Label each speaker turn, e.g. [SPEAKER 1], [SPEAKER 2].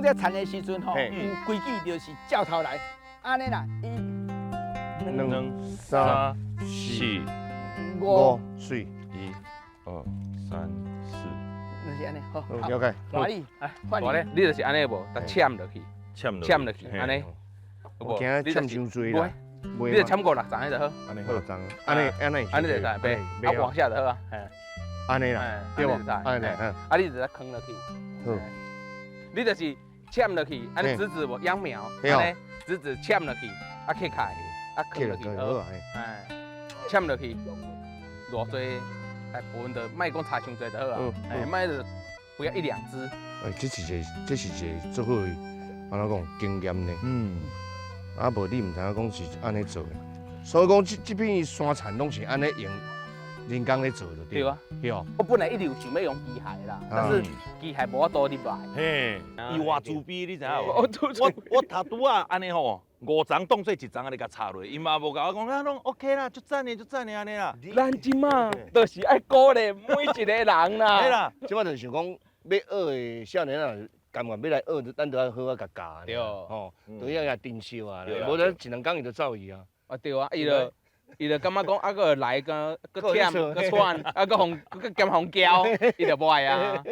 [SPEAKER 1] 囥這田的時陣吼，
[SPEAKER 2] 嘿
[SPEAKER 1] 有規矩就是照頭來，按呢啦，一、
[SPEAKER 2] 兩、三、四、
[SPEAKER 1] 五
[SPEAKER 2] 五、，水，
[SPEAKER 3] 一、二、三、四，
[SPEAKER 1] 就是按呢，好，
[SPEAKER 2] 好，了解。
[SPEAKER 1] 換你，換
[SPEAKER 4] 大咧，你就是按呢無，共攕落去，
[SPEAKER 3] 攕落
[SPEAKER 4] 攕落去，按呢，
[SPEAKER 2] 我驚攕傷濟啦，
[SPEAKER 4] 你就攕五六層就好，
[SPEAKER 3] 按呢好
[SPEAKER 2] 好，層，按呢按呢，
[SPEAKER 4] 按呢就會使，袂，啊往下就好啊，嘿，
[SPEAKER 2] 按呢啦，對無？按呢，
[SPEAKER 4] 啊你就來囥落去，
[SPEAKER 2] 好，
[SPEAKER 4] 你就是攕落去，按呢直直無秧苗，按呢直直攕落去，啊切開，啊囥落去，好，哎，攕落去，偌濟，大部分就莫講插傷濟就好啊，哎，莫就不要一兩支。
[SPEAKER 2] 哎，這是一個足好的，按怎講經驗呢？啊，無你毋知影講是按呢做的，所以講這片山田攏是按呢用人工咧做就對。
[SPEAKER 4] 對啊。
[SPEAKER 2] 對。
[SPEAKER 4] 我本來一直有想欲用機械啦，但是機械無法度入來。
[SPEAKER 3] 嘿，伊偌自卑，你知影無？我頭拄仔按呢吼，五層當做一層按呢共插落，伊嘛無共我講啊，攏 OK 啦，足讚的，足讚的按呢啦。
[SPEAKER 4] 咱這馬就是愛鼓勵每一個人啦。
[SPEAKER 3] 嘿啦，
[SPEAKER 2] 這馬就是想講欲學的少年仔，甘願欲來學，咱都愛好好共教。
[SPEAKER 4] 對。
[SPEAKER 2] 吼，都要共珍惜啊，無咱一兩工伊就走去啊。
[SPEAKER 4] 啊對啊，伊就感覺講啊，閣來個閣忝閣喘，啊閣予閣兼予教，伊就無愛啊。